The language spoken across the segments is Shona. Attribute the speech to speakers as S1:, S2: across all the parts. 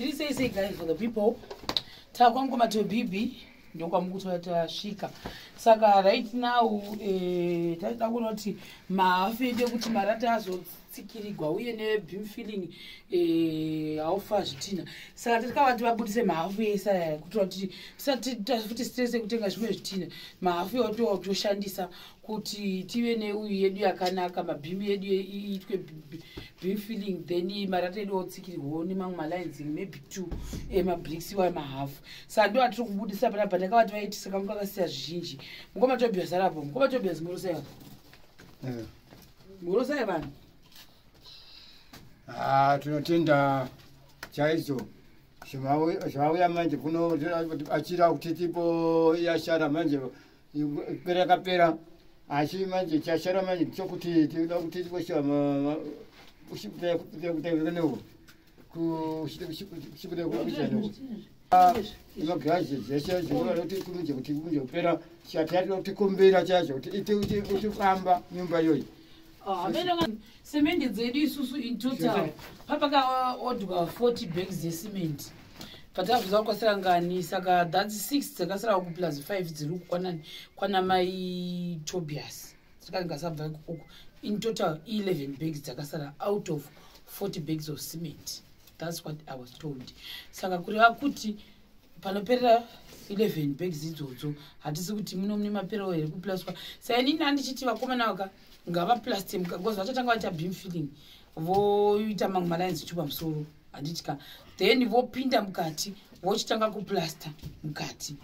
S1: Zviri sei sei, guys, for the people? Takwamukoma Tobias, ndokwamukuti tasvika. Saka right now taida kuona kuti mahafu edu ekuti marata azotsikirigwa uye nebeam filling haufa zvitina. Saka tikavati vabudise mahafu ese aya kuitira kuti tisati futi stress yekutenga zvimwe zvitina. Mahafu ewo toshandisa kuti tive neuyu yedu yakanaka, mabeam edu iitwe beam filling, then marata edu otsikirwawo nemamwe malines, maybe two emabricks iwayo mahafu. Saka ndo atiri kubudisa panapa. Ndakavati vaitisa kamwe kakasiya zvizhinji. Mukoma Tobias arapo. Mukoma Tobias, murosai vanhu. Murosai vanhu.
S2: Ah, tinotenda chaizvo zvauya manje kuno achira kuti tipo yashara manje pera kapera, asi manje chashara manje chokuti tinoda kuti tiposha kutenewo kushikuda magirazi zvese zvinoda kuti kunje kuti kunje kupera. Chatiyatida kuti kumbira chaizvo kuti itifamba nyumba iyoyi.
S1: Semende dzedu isusu in total papakaodwa 40 bags dzecement. Patabvisa kukasira ngani? Saka that's 6 dzakasira ku plus 5 dziri kukwana kwana mai Tobias dzakangasabva ikoko. In total 11 bags dzakasara out of 40 bags of cement. That's what I was told. Saka kureva kuti panoperera 11 bags idzodzo, hatisi kuti muno mune maperawo here kuplaswa. Sainini handichiti vakomana vaka ngavaplaste, because vachatanga vaita beam filling, voita mamwe malines chu pamusoro, handitya, then vopinda mukati vochitanga kuplasta mukati.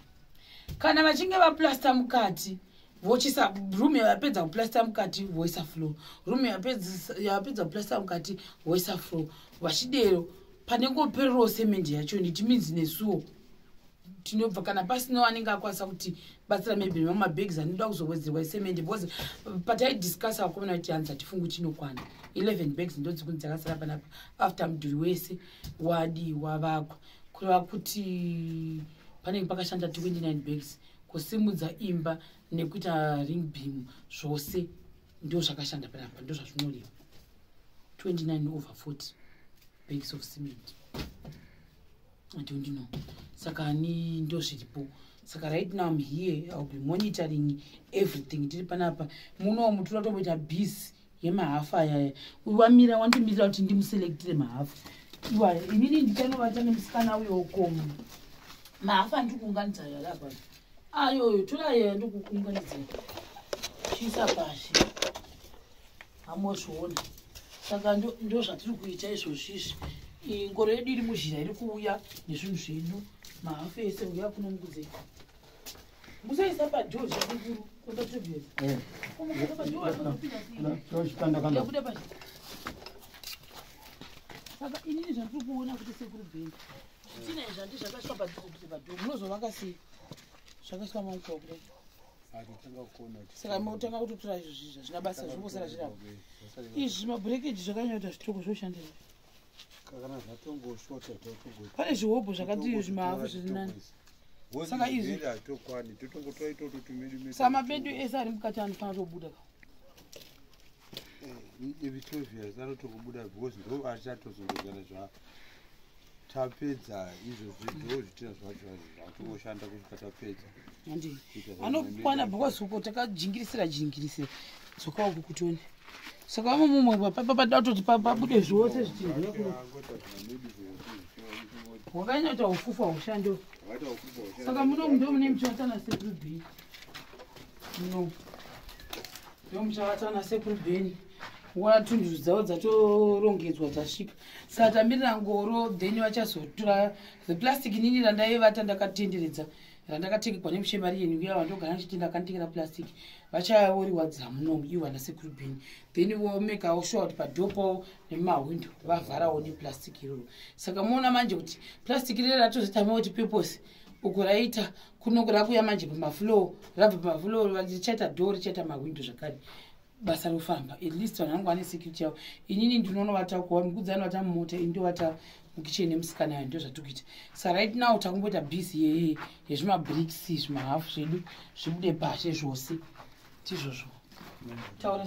S1: Kana vachinge vaplasta mukati, vochisa room yavapedza kuplasta mukati, voisa floor. Room yavapedza kuplasta mukati, voisa floor. Vachidero panengopererawo semendi yacho. It means nesuwo tinobva kana pasina anenge akwanisa kuti batsira, maybe nemamwe mabags anoda kuzowedzerwa esemende, because pataidiscussa vakomana kuti hanzi hatifungi chinokwana 11 bags ndodzikunzi dzakasara panapa after mudhuri wese wadi wavakwa. Kureva kuti panenge pakashanda 29 bags kusimudza imba nekuita ring beam zvose. Ndo zvakashanda panapa, ndo zvazvinoreva 29 over 40 bags of cement. I don't know. Saka ani ndo zviripo. Saka right now I'm here, I'll be monitoring everything. Tiri panapa munomu, tinoda tomboita busy yemahafu ayaya. Uyu wamira wandimirira kuti ndimuselectire mahafu iwaya. Inini ndichanovata nemusikana uyo komu mahafu andiri kuunganidza yarapa ayoyo. Toraya ndikukuunganidzira, chiisa pashi hamozviona. Saka ndo zvatiri kuita izvozvizvi. Ngoro yedu iri muzhira, iri kuuya nezvinhu zvedu, mahafu ese. Uya kuno mukudzei, musaisa padoor zvikuru.
S2: Tochikanda.
S1: Buda pashi. Saka inini zvandiri kuona kuti sekuru bheni, zvitina izvi handi zvakaiswa padhuze padoor, munozovaka sei zvakaiswa mamukova kudai? Saka motanga kutotora izvo zvizvi hazvina basa, zvingosara zvirapo izvi. Mabreakage zvakanyanya zvitoko zvoshandira.
S3: Kana zvatongoshota totongo
S1: Pane zvihobho zvakati zvimahafu zviri nani. Saka
S3: Tokwani totongotora itoto tumiri.
S1: Saka mabedu ese ari mukati anofanira kutobuda ka?
S3: Ebitovias anotongobuda because ndo achatozongozana zva tapedza izvozvi, ndo zvitina zvacho zvatongoshanda kusvika tapedza.
S1: Handi anokwana, because uko takajingirisira jingirisira. Dzoka uku kutione. Saka vamwe mumwe papada kutoti pabude zvose zvitinhu. Wakanyanya kuita ufufu haushandi. Saka muno ndo mune muchavatana sekuru Bheni, muno ndo muchavatana sekuru Bheni. Wana tunduru dzavo dzatorongedzwa, dzasvika. Saka tamirira ngoro, then vachazotora the plastic. Nini randaivata ndakatenderedza, randakatengerwa nemushemari uya wandogara ndichiti ndakanditengera plastic, vachaoriwadzira munomu ivo vana sekuru Bheni. Then vomekawo sure kuti padoor pavo nemumahwindo vavharawo neplastic iroro. Saka muona manje kuti plastic rere ratozoita multi purpose. Uko raita kunoko, rakuya manje pamafloor, rabva pamafloor richaita door, richaita mahwindo zvakare. Basa rofamba. At least vanhu vangu vane security yavo. Inini ndinonovata kuva mukudzi anovata mumota, ini ndovata mukicheni nemusikana yayo. Ndo zvatiri kuita. Sa right now takumboita busy yezvimabricks, zvimahafu zvedu zvibude pashe zvose tizvozvo. Taura.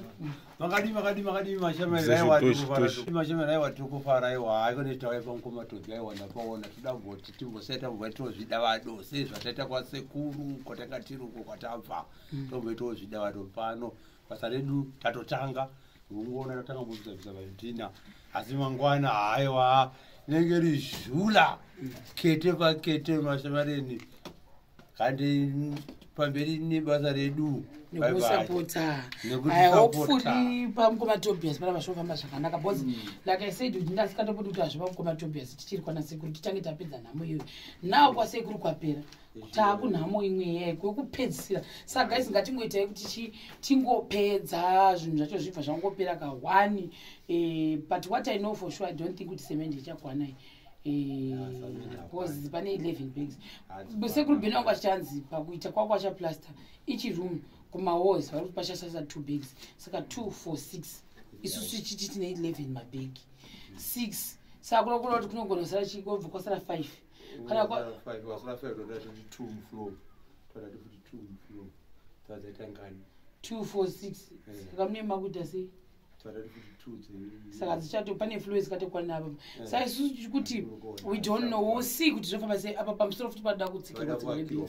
S3: Makadi, makadi, makadi,
S4: Toshi, toshi.
S3: mashamari, aiwa, tiri kufara, aiwa, aikone tauya pamukoma Tobi, aiwa, ndapaona toda kumboti timbosaita mboitawo zvidavado sezvataita kwasekuru kwatanga tiri uko kwatabva, tomboitawo zvidavado pano. Basa redu tatotanga ungoona tatanga kumbobvisabvisa mazvidhina, asi mangwana, haiwa, inenge rizhula kete pakete. Mashamareni, kandi pamberi nebasa redu. Bye bye.
S1: Nekusapota.
S3: Nekutisapota.
S1: Hopefully pamukoma Tobias pana vazvofamba zvakanaka, because like I said, kuti ndasikatopoti kuti hazvi pamukoma Tobias tichiri kwana sekuru, tichange tapedza nhamo iyoyo. Nawo kwasekuru kwapera, taakunhamo imwe yeye kwekupedzisira. Saka guys, ngatingoitai kuti tingopedza zvinhu zvacho, zvibva zvangopera ka1. But what I know for sure, I don't think kuti semendi ichakwanai, because pane 11 bags. Sekuru Bheni wangu achichanzi pakuita kwako achaplaster each room, kumawalls vari kuti pachasasa 2 bags, saka 2 4 6. Isusu tichiti tine 11 mabhegi, 6, saka kunokura kuti kunogona kusara chikobva kwasara 5 kana
S3: Wasara 5, toda kuti 2 mufloor, toda kuti 2 mufloor, tadzaita ngani?
S1: 2 4 6. Saka mune makuita sei?
S3: Toda kuti 2.
S1: Saka dzichato pane floor isikatokwana apa. Saka isusu tiri kuti we don't know, we'll see kuti zvofamba sei. Apa pamusoro futi panoda kutsikirwa dzimwe mbiri,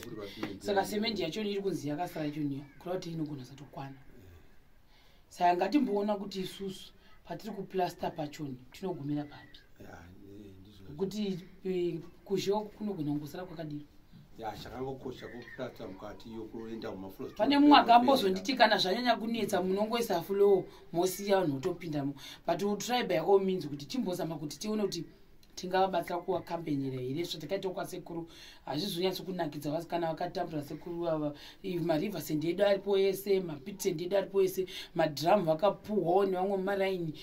S1: saka semendi yacho iri kunzi yakasara ichoniyo, kureva kuti inogona kusatokwana. Saka ngatimboona kuti isusu patiri kuplasta pachoni tinogumira papi, kuti kuzhe uku kunogona kungosara kwakadiro.
S3: Ya, chakangokosha kuplasta mukati yokuenda kumafloors.
S1: Pane mumwe akambozonditi kana zvanyanya kunetsa munongoisa floor, mosiya vanhu votopindamo, but we'll try by all means kuti timbozama kuti tione kuti tingavabatsira kuvakampenera here. Zvatakaita kwasekuru hazvizonyatsokunakidza vasikana vakatambura sekuru ava. Mariver sand edu aripo ese, mapit sand edu aripo ese, madhiramu vakapuhwawo nevamwe mumaraini,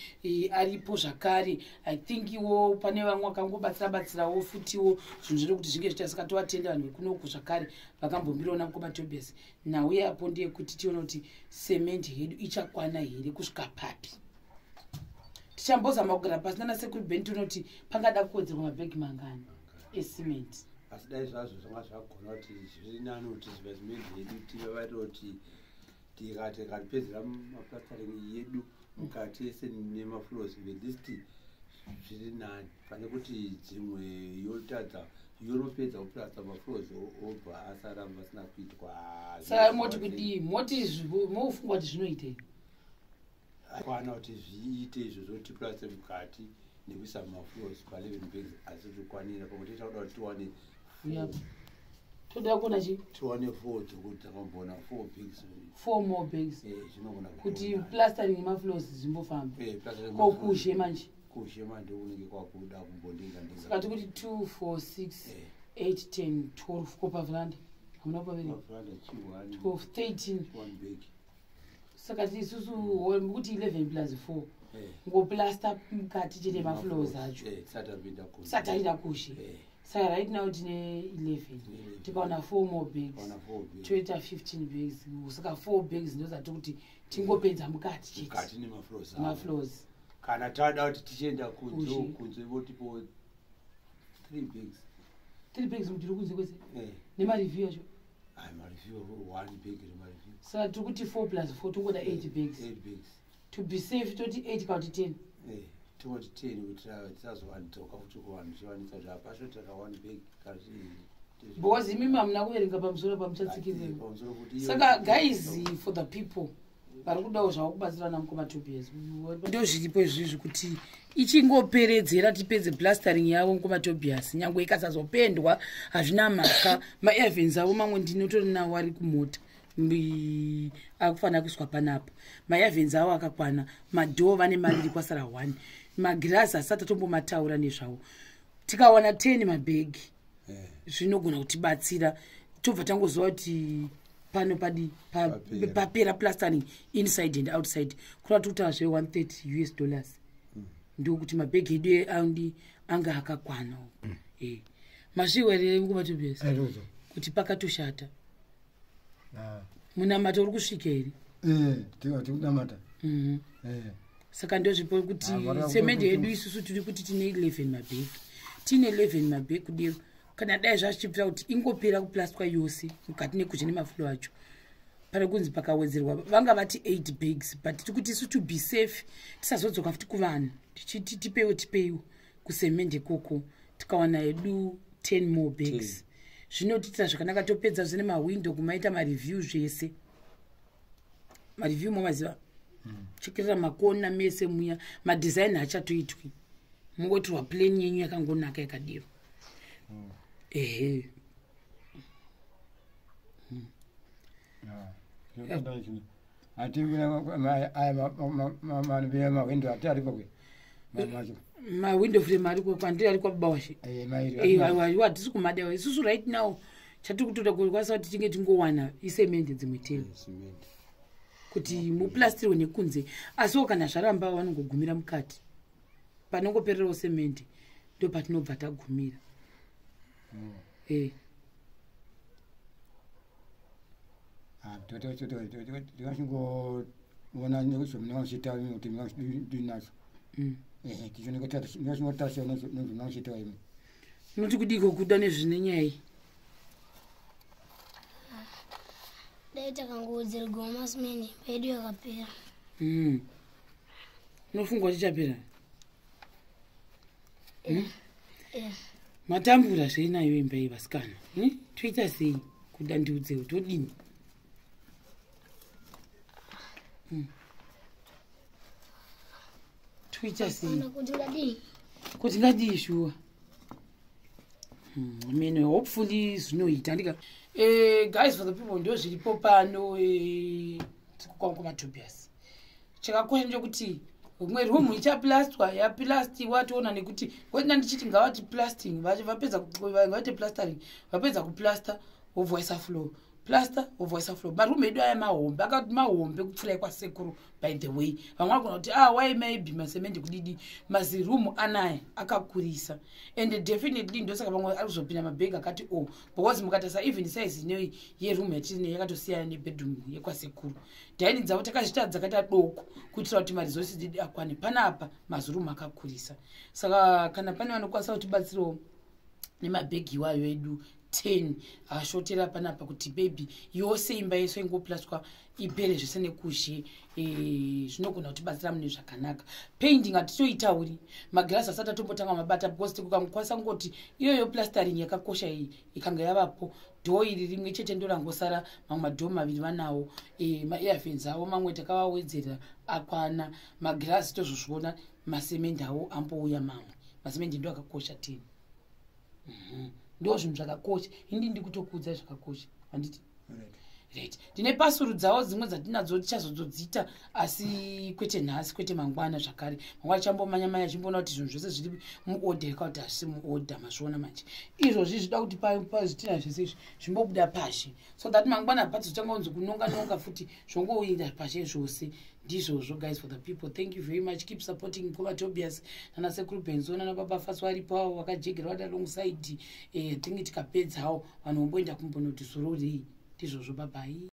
S1: aripo zvakare. I think iwo pane vamwe vakangobatsira batsirawo futiwo zvinhu zvedu kuti zvinge zviita. Saka tovatenda vanhu vekunoku zvakare vakambombirawo namukoma Tobias. Nhau yapo ndeyekuti tione kuti semendi yedu ichakwana here, kusvika papi. Tichambozama kugara pasina nasekuru Ben, tione kuti pangada kuwedzerwa mabhegi mangani esimenti.
S3: Asi dai zvazvo zvanga zvagona kuti zviri nani kuti zvivazimendi yedu tive kuti tikati tikatipedzera maplastering yedu mukati ese nemafloors, at least zviri nani pane kuti dzimwe yotadza yonopedza kuplasta mafloors, obva asara vasina kuitwa.
S1: Saka moti kudii? Moti mofunga kuti zvinoitei?
S3: Kwana kuti zviite izvozvo, tiplaste mukati nekuisa mumafloors pa11 bags, asi tikwanira pamwe tiita kuda kuti tiwane
S1: Yep. Toda kuona chi?
S3: Tiwane 4 dzokuti takamboona 4 bags.
S1: 4 more bags.
S3: Zvinogona.
S1: Kuti plastering yemafloors zvimbofamba.
S3: Plastering.
S1: Ko kuzhe manje?
S3: Kuzhe manje kunenge kwakuda kumbondinga ndinga.
S1: Saka tikuti 2 4 6 8 10 12. Ko paveranda hamuna kupaverenga?
S3: Paveranda chi 1.
S1: 12, 13.
S3: 1 bag.
S1: Saka isusu kuti 11 plus 4, ngoplasta mukati chete, mafloors acho.
S3: Tisati tapinda kunze.
S1: Tisati taenda kuzhe. Saka right now tine 11, tikaona 4 more bags,
S3: Tikaona 4 bags.
S1: toita 15 bags. Saka 4 bags ndozati kuti tingopedza mukati chete.
S3: Mukati nemafloors avo.
S1: Mafloors.
S3: Kana tada kuti tichienda kunze,
S1: Kuzhe.
S3: kunze votipo 3 bags.
S1: 3 bags mutiri kunze kwese?
S3: Eh.
S1: Nemareview acho?
S3: Ai, mareview 1 bag remareview.
S1: Saka tiri kuti 4 plus 4, tongoda 8 bags.
S3: 8 bags.
S1: To be safe toti 8 kana kuti 10.
S3: Tongoti 10 kuitira tisazodzoka futi kuvanhu tichivanetsa kuti hapasho taka 1 bag kana
S1: Because imimi hamuna kuverenga pamusoro pamuchatsikirira.
S3: Pamusoro kuti
S1: Saka guys, for the people vari kudawo zvavo kubatsira namukoma Tobias, ndo zviripo izvizvi kuti ichingoperedzera tipedze plastering yavo mukoma Tobias. Nyange ikasazopendwa hazvina mhaka, maevens avo mamwe ndinotori nawo ari kumota, akufanira kuiswa panapa. Maevens avo akakwana, madoor vane maviri, kwasara 1, magirazi asati atombomataura nezvavo. Tikawana 10 mabhegi zvinogona kutibatsira, tobva tangoziva kuti pano padi
S3: Papera.
S1: Papera plastering inside and outside, kureva tiri kutaura zve130 US dollars, ndokuti mabhegi edu andi anga akakwana. Mazviwa here mukoma Tobias?
S2: Aizvozvo.
S1: Kuti pakatoshata, munamato uri kusvika here?
S2: Tikunamata.
S1: Saka ndozvipo kuti
S2: Ah,
S1: semende yedu isusu tiri kuti tine 11 mabhegi, tine 11 mabhegi kudero. Kana dai zvazvichibvira kuti ingopera kuplastwa yose mukati nekuzhe nemafloor acho. Pane kunzi pakawedzerwa, vanga vati 8 bags, but tiri kuti isu, to be safe, tisazodzoka futi kuvanhu tichiti tipeiwo, tipeiwo kusemende ikoko. Tikawana hedu 10 more bags, zvinotiitira zvakanaka. Topedza zvine mahwindo, kumaita mareview zvese. Mareview momaziva, chekerera makona mese muya, madesign haachatoitwi, mungoitirwa plan yenyu yakangonaka yakadiro. Ehe.
S2: Ati aya mahwindo ati aripo kwe macho?
S1: Mawindow frame ariko kwandiri, ari kwababa washe.
S2: Mairi.
S1: Aiwa, hatisi kumada isusu right now. Chatiri kutoda kukwanisa kuti tinge tingowana isemende dzimwe 10
S3: Cement.
S1: kuti muplastirwe nekunze. Asiwo kana zvaramba, vanongogumira mukati panongopererawo semende, ndo patinobva tagumira.
S2: Tikachingoona zvomunongamuchiita kuti mungadinacho. Tichonekatingatarisa nezvomungamuchiita imi.
S1: Unoti kudiko kuda nezvine nyaya iyi?
S5: Dai takangowedzerwa masimende, imba yedu yakapera.
S1: Unofunga kuti ichapera?
S5: Eh.
S1: Matambura zveinayo imba iyi, vasikana. Toita sei? Kuda ndiudzewo, todini? Toita sei?
S5: Ona kuti ngadii.
S1: Kuti ngadii shuwa? Mene hopefully zvinoita ndika. Guys, for the people, ndo zviripo pano. Tiri kwamatobias. Chakakosha ndechekuti rimwe room ichaplastwa, yaplastiwa, toona nekuti kwenda ndichiti ngavati plasting, vapedza ngavaite plastering, vapedza kuplasta wobva waisa floor plaster, wobva waisa floor. Marumu edu aya mahombe, akati mahombe kupfuura ekwasekuru. By the way, vamwe vagona kuti, ah, why maybe masemende kudidi? Mazirumu anaya akakurisa and definitely ndosaka vamwe ari kuzopinda mabhegi akati o, because mukatarisa even size inoi yerumu yatine yakatosiyana nebedroom yekwasekuru. Dining dzavo takazvita dzakaita doko kuitira kuti maresources edu akwane panapa. Mazirumu akakurisa, saka kana pane vanokwanisa kutibatsirawo nemabhegi iwayo edu 10 ashotera panapa, kuti baby yose imba yese ingoplaswa ipere zvese nekuzhe, zvinogona kutibatsira mune zvakanaka. Painting hatitoitauri, magirasi asati atombotanga mabata, because tikukangokwanisa kungoti iyoyo plastering yakakosha iyi ikanga yavapo, dhoo iri rimwe chete ndorangosara, mamwe madhoo maviri vanawo. Maairfans avo mamwe takavawedzera akwana, magirasi tozozviona, masemende avo ambouya mamwe. Masemende ndo akakosha tini. Ndo zvinhu zvakakosha. Indi ndikutokuudzai zvakakosha, handiti? Right, ndine pasuru dzavo dzimwe dzatinadzo, tichazodzodzita, asi kwete nhasi, kwete mangwana zvakare. Mangwana chambomanya-manya chimboona kuti zvinhu zvese zviri muorder ka kuti hazvisi muorder. Mazviona manje? Izvozvi zvida kuti pazvitina zvese izvi zvimbobuda pashe, so that mangwana patizotanga kunzi kunonga nonga futi, zvongoenda pashe zvose. Ndizvozvo, guys, for the people. Thank you very much. Keep supporting Mukoma Tobias nana Sekuru Benzo nana Baba Faso varipo avo vakajegera vada alongside. Tinge tikapedzawo, vanhu vomboenda kumbonoti zororei. Ndizvozvo, babai.